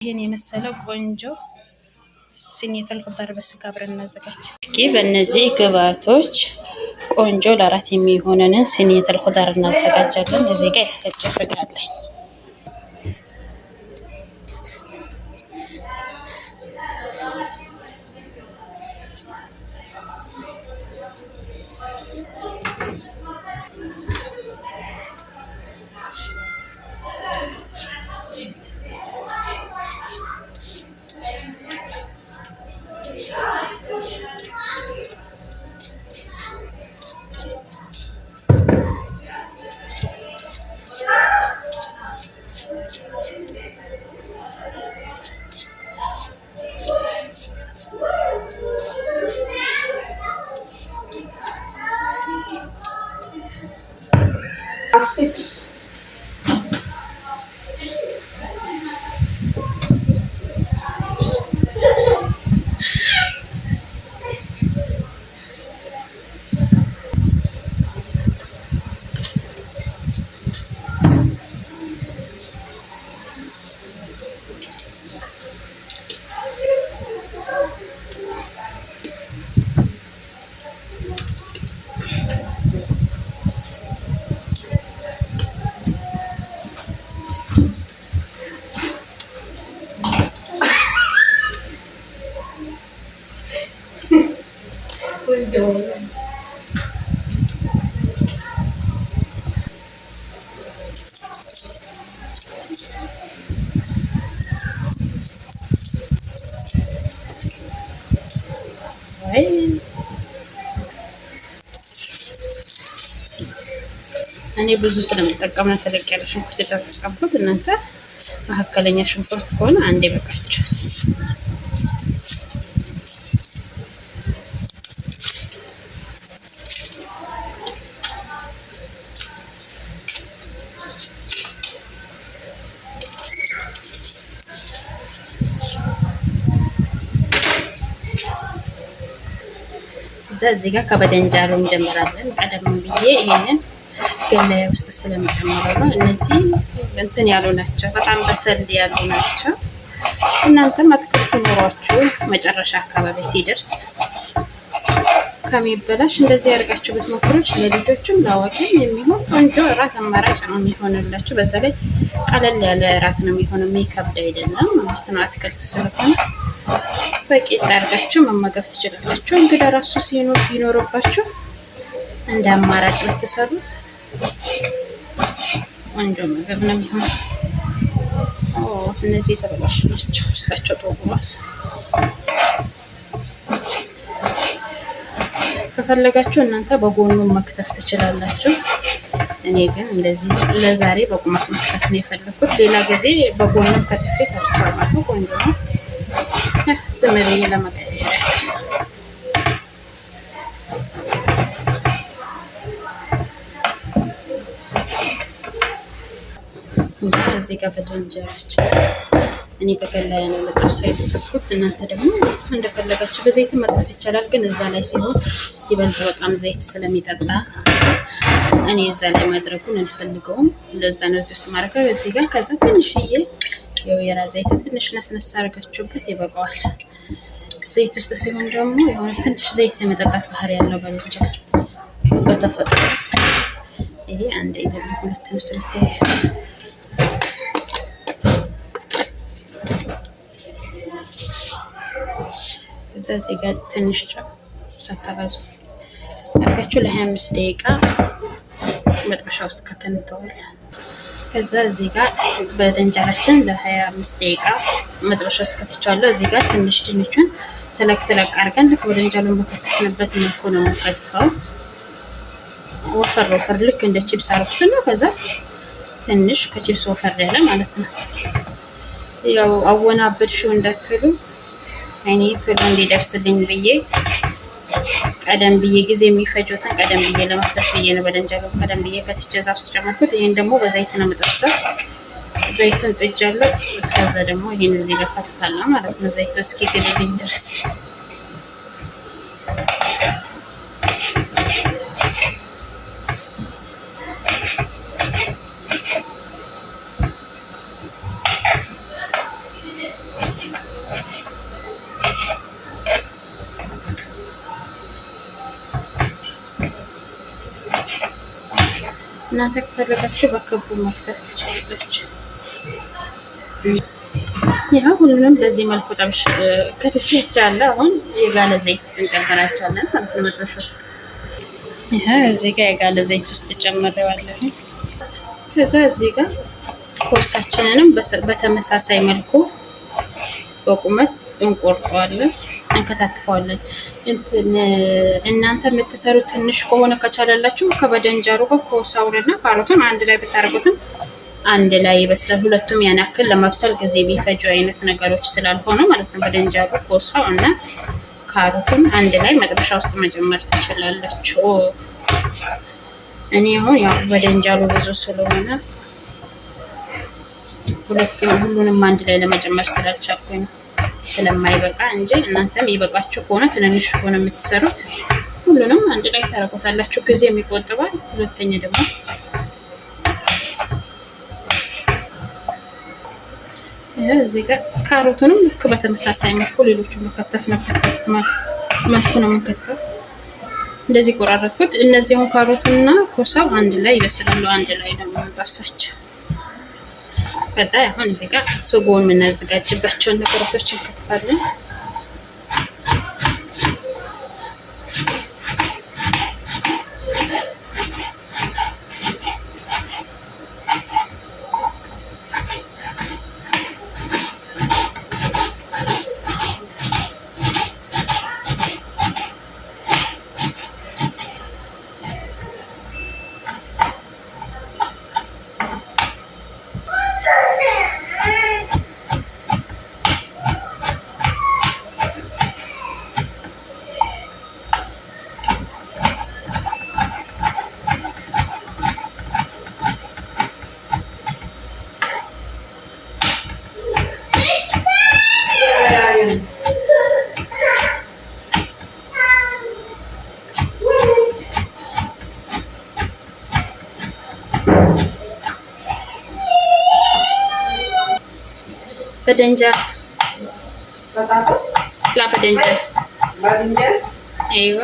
ይህን የመሰለ ቆንጆ صينية الخضار በስጋ አብረን እናዘጋጅ። እስኪ በእነዚህ ግብአቶች ቆንጆ ለአራት የሚሆነንን صينية الخضار እናዘጋጃለን። እዚህ ጋር የተፈጨ ስጋ አለኝ። እኔ ብዙ ስለምጠቀም ነው ተለቅ ያለ ሽንኩርት የተጠቀምኩት። እናንተ መካከለኛ ሽንኩርት ከሆነ አንዴ በቃችሁ። ከዛ እዚህ ጋር ከበደንጃሉ እንጀምራለን። ቀደም ብዬ ይሄንን ገበያ ውስጥ ስለምጨምረው ነው። እነዚህ እንትን ያሉ ናቸው፣ በጣም በሰል ያሉ ናቸው። እናንተም አትክልቱ ኖሯችሁ መጨረሻ አካባቢ ሲደርስ ከሚበላሽ እንደዚህ ያደርጋችሁ ብትሞክሩት ለልጆችም ለአዋቂም የሚሆን ቆንጆ እራት አማራጭ ነው የሚሆንላችሁ። በዛ ላይ ቀለል ያለ እራት ነው የሚሆነው፣ የሚከብድ አይደለም ማለት ነው። አትክልት ስለሆነ በቂጣ አድርጋችሁ መመገብ ትችላላችሁ። እንግዳ ራሱ ሲኖር ቢኖርባችሁ እንደ አማራጭ ብትሰሩት ቆንጆ ምግብ ነው የሚሆነው። እነዚህ የተበላሹ ናቸው፣ ውስጣቸው ጠጉሯል። ከፈለጋችሁ እናንተ በጎኑ መክተፍ ትችላላችሁ። እኔ ግን እንደዚህ ለዛሬ በቁመት መክተፍ ነው የፈለኩት። ሌላ ጊዜ በጎኑም ከትፌ ሰርቼዋለሁ። ቆንጆ ነው። ዝም ብዬ ለመቀየር እዚህ ጋር በደንጀራችን እኔ በገላያ ነው ለጥብስ ያሰብኩት። እናንተ ደግሞ እንደፈለጋችሁ በዘይት መጥበስ ይቻላል። ግን እዛ ላይ ሲሆን ይበልጥ በጣም ዘይት ስለሚጠጣ እኔ እዛ ላይ ማድረጉን አልፈልገውም። ለዛ ነው እዚህ ውስጥ ማድረገው። እዚህ ጋር ከዛ ትንሽዬ የወይራ ዘይት ትንሽ ነስነስ አድርጋችሁበት ይበቃዋል። ዘይት ውስጥ ሲሆን ደግሞ የሆነ ትንሽ ዘይት የመጠጣት ባህሪ ያለው በልንጀራ በተፈጥሮ ይሄ አንድ አይደለም ሁለት ነው ስለተያያዘ ከዛ እዚህ ጋር ትንሽ ጨው ሳታበዙ አድርጋችሁ ለ25 ደቂቃ መጥበሻ ውስጥ ከተን እንተዋለን። ከዛ እዚህ ጋር በደንጃላችን ለ25 ደቂቃ መጥበሻ ውስጥ ከትቼዋለሁ። እዚህ ጋር ትንሽ ድንቹን ተለቅ ተለቅ አድርገን ልክ በደንጃሉን በከተፍንበት መልኩ ነው የምንከትፈው። ወፈር ወፈር ልክ እንደ ቺፕስ አርኩት ነው። ከዛ ትንሽ ከቺፕስ ወፈር ያለ ማለት ነው። ያው አወናበድሽው እንዳትሉ እኔ ቶሎ እንዲደርስልኝ ብዬ ቀደም ብዬ ጊዜ የሚፈጁትን ቀደም ብዬ ለመክተፍ ብዬ ነው በደንጃሉ ቀደም ብዬ ከትቼ እዛ ውስጥ ጨመርኩት። ይሄን ደግሞ በዘይት ነው የምጠብሰው። ዘይቱን ጥጃለሁ። እስከዛ ደግሞ ይሄን እዚህ ጋር ከትፋለሁ ማለት ነው፣ ዘይቱ እስኪግልልኝ ድረስ። እናንተ ከፈለጋችሁ በክቡ መክተፍ ትችላላችሁ። ይኸው ሁሉንም በዚህ መልኩ ጠብሽ ከትፌቻለሁ። አሁን የጋለ ዘይት ውስጥ እንጨምራቸዋለን ማለት ነው፣ መጥበሻ ውስጥ። ይኸው እዚህ ጋር የጋለ ዘይት ውስጥ ጨምሬዋለሁ። ከዛ እዚህ ጋር ኮሳችንንም በተመሳሳይ መልኩ በቁመት እንቆርጠዋለን፣ እንከታትፈዋለን። እናንተ የምትሰሩት ትንሽ ከሆነ ከቻለላችሁ ከበደንጀሩ ጋር ኮሳውንና ካሮቱን አንድ ላይ ብታደርጉትም አንድ ላይ ይበስላል። ሁለቱም ያን ያክል ለመብሰል ጊዜ የሚፈጁ አይነት ነገሮች ስላልሆኑ ማለት ነው። በደንጃሩ ኮሳው እና ካሮቱን አንድ ላይ መጥበሻ ውስጥ መጨመር ትችላላችሁ። እኔ አሁን ያው በደንጃሉ ብዙ ስለሆነ ሁለቱም ሁሉንም አንድ ላይ ለመጨመር ስላልቻልኩኝ ነው፣ ስለማይበቃ እንጂ እናንተም ይበቃችሁ ከሆነ ትንንሽ ከሆነ የምትሰሩት ሁሉንም አንድ ላይ ታደርጉታላችሁ። ጊዜም ይቆጥባል። ሁለተኛ ደግሞ እዚህ ጋር ካሮቱንም ልክ በተመሳሳይ መልኩ ሌሎቹ መከተፍ ነበር መልኩ ነው የምንከትፈው። እንደዚህ ቆራረጥኩት። እነዚህ አሁን ካሮቱና ኮሳው አንድ ላይ ይበስላሉ። አንድ ላይ ደግሞ እንጠብሳቸው። ቀጣይ አሁን እዚህ ጋር ስጎን የምናዘጋጅባቸውን ነገራቶች እንከትፋለን። በደንጃ ላ በደንጃ አይዋ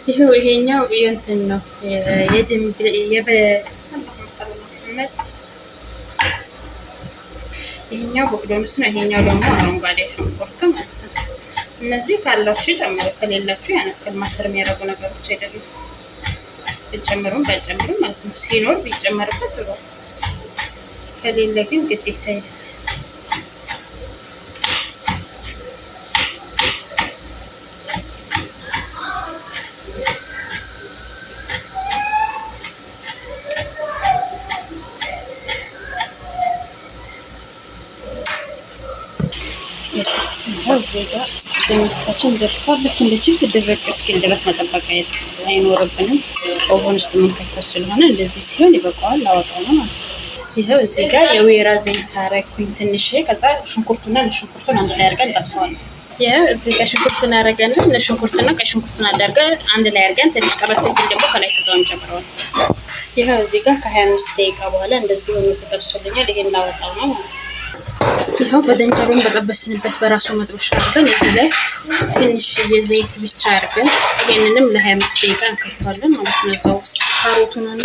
ይሄው ይሄኛው የእንትን ነው ይሄኛው بقدونس ነው። ይሄኛው ደግሞ አረንጓዴ ሽንኩርት ማለት ነው። እነዚህ ካላችሁ ጨምሩ፣ ከሌላችሁ ያን ያክል matter የሚያደርጉ ነገሮች አይደሉም። ቢጨምሩም ባይጨምሩም ማለት ነው። ሲኖር ቢጨመርበት ጥሩ፣ ከሌለ ግን ግዴታ አይደለም። ድንቻችን ደርሷል። ልክ እንደ ቺፕስ ድርቅ እስኪል ድረስ መጠበቅ አይኖርብንም። oven ውስጥ የምንከተው ስለሆነ እንደዚህ ሲሆን ይበቃዋል። አወጣው ነው ማለት ነው። ይኸው እዚህ ጋር የወይራ ዘይት አደረኩኝ ትንሽ። ከዛ ሽንኩርቱና ሽንኩርቱን አንድ ላይ አድርገን እንጠብሰዋለን። ይኸው እዚህ ጋር ሽንኩርቱን አደረገን፣ ሽንኩርትና ቀይ ሽንኩርቱን አድርገን አንድ ላይ አድርገን ትንሽ ጠበስ ሲል ደግሞ ከላይ ስጋውን ጨምረዋል። ይኸው እዚህ ጋር ከ25 ደቂቃ በኋላ እንደዚህ ሆኖ ተጠብሶልኛል። ይሄን ላወጣው ነው ማለት ነው። ይኸው በደንጀሩን በጠበስንበት በራሱ መጥበሻ አድርገን እዚህ ላይ ትንሽ የዘይት ብቻ አድርገን ይሄንንም ለ25 ደቂቃ እንከቷለን ማለት ነው። እዛው ውስጥ ካሮቱንና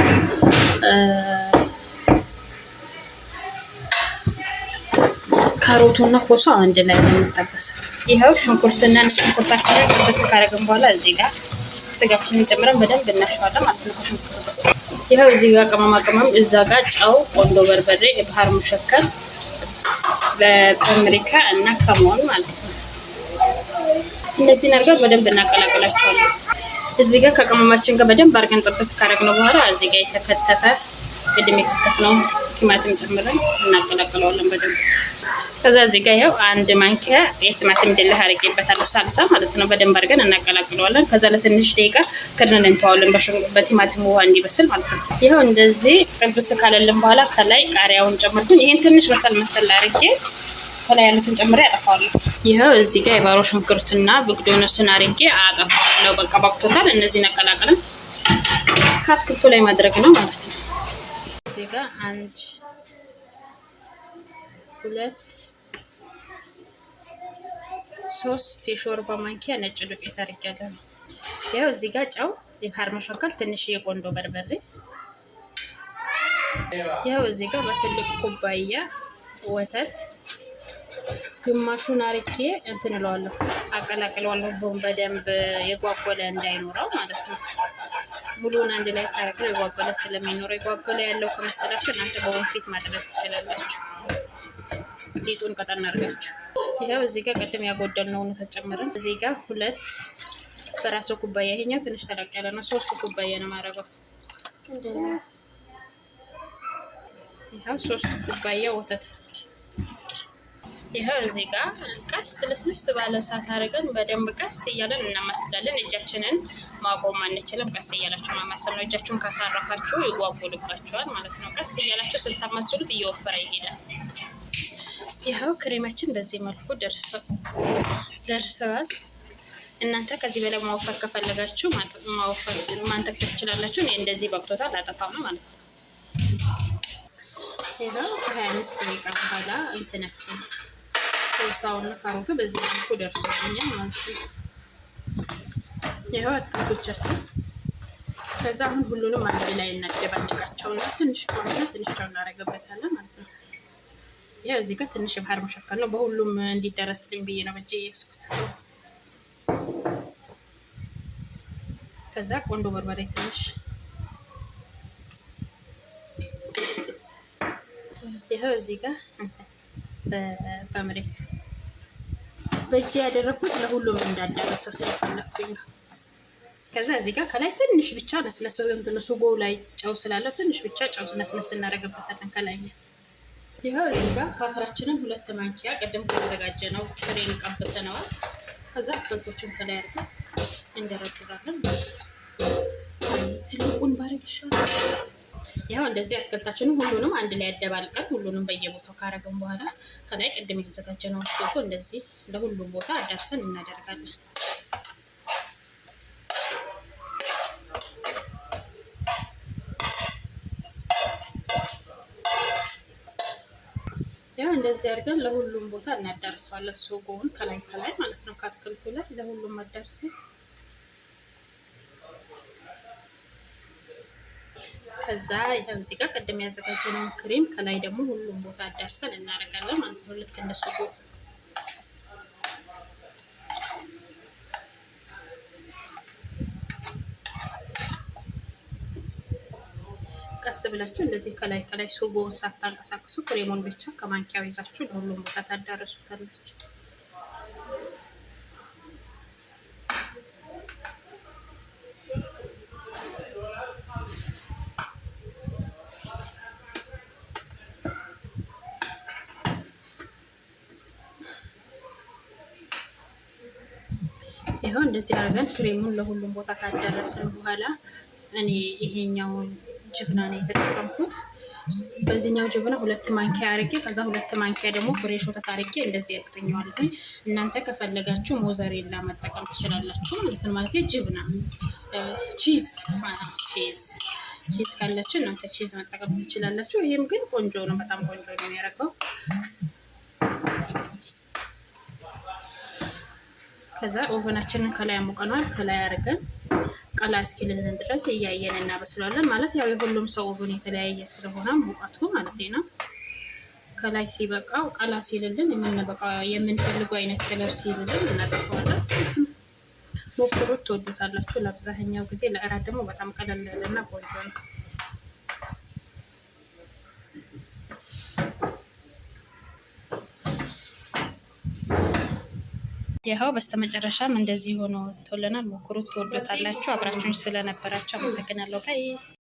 ካሮቱና ኮሳው አንድ ላይ ነው የሚጠበሰው። ይኸው ሽንኩርትና ሽንኩርታችንን ጥብስ ካደረግን በኋላ እዚህ ጋር ስጋችንን ጨምረን በደንብ እናሸዋለን ማለት ነው ከሽንኩርቱ ጋር። ይኸው እዚህ ጋር ቅመማ ቅመም፣ እዛ ጋር ጨው፣ ቆንዶ በርበሬ፣ بهار مشكل በፓፕሪካ እና كمون ማለት ነው። እነዚህን አድርገን በደንብ እናቀላቅላቸዋለን። እዚህ ጋር ከቅመማችን ጋር በደንብ አድርገን ጥብስ ካደረግነው በኋላ እዚህ ጋር የተከተፈ ቅድም የከተፍነው ቲማቲም ጨምረን እናቀላቅለዋለን በደንብ። ከዛ እዚህ ጋር ይኸው አንድ ማንኪያ የቲማቲም ድልህ አድርጌበታለሁ ሳልሳ ማለት ነው። በደንብ አድርገን እናቀላቅለዋለን። ከዛ ለትንሽ ደቂቃ ክድነን እንተዋለን በቲማቲም ውሃ እንዲበስል ማለት ነው። ይኸው እንደዚህ ጥብስ ካለልን በኋላ ከላይ ቃሪያውን ጨመርኩኝ። ይሄን ትንሽ በሰል መሰል አድርጌ ከላይ ያሉትን ጨምሬ አጠፋዋለሁ። ይኸው እዚህ ጋር የባሮ ሽንኩርትና ብግዶኖስን አድርጌ አጠፋዋለሁ። በቃ ባክቶታል። እነዚህን አቀላቅለን ከአትክልቱ ላይ ማድረግ ነው ማለት ነው። እዚህ ጋር 1 2 3 የሾርባ ማንኪያ ነጭ ዱቄት አድርጌያለሁ። ያው እዚህ ጋር ጨው፣ የባህር መሸከል፣ ትንሽ የቆንዶ በርበሬ። ያው እዚህ ጋር በትልቅ ኩባያ ወተት ግማሹን አርጌ እንትን እለዋለሁ፣ አቀላቅለዋለሁ። በደንብ የጓጎለ እንዳይኖረው ማለት ነው። ሙሉውን አንድ ላይ ካረግነው የጓጎለ ስለሚኖረው፣ የጓጎለ ያለው ከመሰላችሁ እናንተ በወንፊት ማድረግ ትችላላችሁ። ሊጡን ቀጠን አድርጋችሁ። ይኸው እዚህ ጋር ቅድም ያጎደልነውን ተጨምረን እዚህ ጋር 2 በራሱ ኩባያ፣ ይሄኛው ትንሽ ተለቅ ያለ ነው። 3 ኩባያ ነው የማደርገው። ይኸው 3 ኩባያ ወተት። ይኸው እዚህ ጋር ቀስ ልስልስ ባለ እሳት አድርገን በደንብ ቀስ እያለን እናማስላለን። እጃችንን ማቆም አንችልም። ቀስ እያላችሁ ማማሰል ነው። እጃችሁን ካሳረፋችሁ ይጓጉልባችኋል ማለት ነው። ቀስ እያላችሁ ስታማስሉት እየወፈረ ይሄዳል። ይኸው ክሬማችን በዚህ መልኩ ደርሰዋል። እናንተ ከዚህ በላይ ማወፈር ከፈለጋችሁ ማወፈር ማንተክተክ ትችላላችሁ። እኔ እንደዚህ በቅቶታል፣ አጠፋው ነው ማለት ነው። ይኸው ከ25 ደቂቃ በኋላ እንትናችን ሶሳውና ካሮቱ በዚህ መልኩ ደርሶልኛል ማለት ነው። ይኸው አትክልቶቻችን ከዛ አሁን ሁሉንም አንድ ላይ እናደባልቃቸውና ትንሽ ቅመምና ትንሽ ጨው እናደርግበታለን ማለት ነው። ያው እዚህ ጋር ትንሽ ባህር መሸከል ነው፣ በሁሉም እንዲደረስልኝ ብዬ ነው በእጄ የያዝኩት። ከዛ ቆንዶ በርበሬ ትንሽ፣ ይኸው እዚህ ጋር እንትን በመሬት በእጄ ያደረኩት ለሁሉም እንዳዳረሰው ስለፈለኩኝ ነው። ከዛ እዚህ ጋር ከላይ ትንሽ ብቻ ነስነስ እንትን ሱጎው ላይ ጨው ስላለ ትንሽ ብቻ ጨው ነስነስ እናደርግበታለን ከላይ። ይኸው እዚህ ጋር ካተራችንን 2 ማንኪያ ቅድም ካዘጋጀነው ክሬም ቀብተነዋል። ከዛ አትክልቶችን ከላይ አድርገን እንደረድራለን። ትልቁን ባረግ ይሻላል። ይኸው እንደዚህ አትክልታችንን ሁሉንም አንድ ላይ አደባልቀን ሁሉንም በየቦታው ካረግን በኋላ ከላይ ቅድም ያዘጋጀነውን ሱጎ እንደዚህ ለሁሉም ቦታ አዳርሰን እናደርጋለን። ያው እንደዚህ አድርገን ለሁሉም ቦታ እናዳርሰዋለን። ሱጎውን ከላይ ከላይ ማለት ነው፣ ከአትክልቱ ላይ ለሁሉም አዳርሰን ከዛ ይኸው እዚህ ጋር ቅድም ያዘጋጀነውን ክሬም ከላይ ደግሞ ሁሉም ቦታ አዳርሰን እናደርጋለን ማለት ነው። ልክ እንደ ሱጎ። ቀስ ብላችሁ እንደዚህ ከላይ ከላይ ሱጎውን ሳታንቀሳቅሱ ክሬሙን ብቻ ከማንኪያው ይዛችሁ ለሁሉም ቦታ ታዳርሱታላችሁ። ይኸው እንደዚህ አድርገን ክሬሙን ለሁሉም ቦታ ካደረስን በኋላ እኔ ይሄኛውን ጅብና ነው የተጠቀምኩት። በዚህኛው ጅብና 2 ማንኪያ አድርጌ ከዛ 2 ማንኪያ ደግሞ fresh ወተት አድርጌ እንደዚህ ያቅጥኘዋለሁ። እናንተ ከፈለጋችሁ ሞዘሬላ መጠቀም ትችላላችሁ ማለት ነው። ማለት ጅብና cheese cheese cheese ካላችሁ እናንተ cheese መጠቀም ትችላላችሁ። ይሄም ግን ቆንጆ ነው፣ በጣም ቆንጆ ነው የሚያደርገው። ከዛ oven ኣችንን ከላይ አሞቀነዋል። ከላይ አድርገን ቀላ እስኪልልን ድረስ እያየን እናበስለዋለን። ማለት ያው የሁሉም ሰው oven የተለያየ ስለሆነ ሙቀቱ ማለት ነው። ከላይ ሲበቃው ቀላ ሲልልን የምንፈልገው አይነት color ሲይዝልን እናጠፋዋለን። ሞክሩት፣ ትወዱታላችሁ። ለአብዛኛው ጊዜ ለእራት ደግሞ በጣም ቀለል ያለና ቆንጆ ነው። ይኸው በስተመጨረሻም እንደዚህ ሆኖ ወጥቶልናል። ሞክሩት፣ ትወዱታላችሁ። አብራችሁን ስለነበራችሁ አመሰግናለሁ። bye።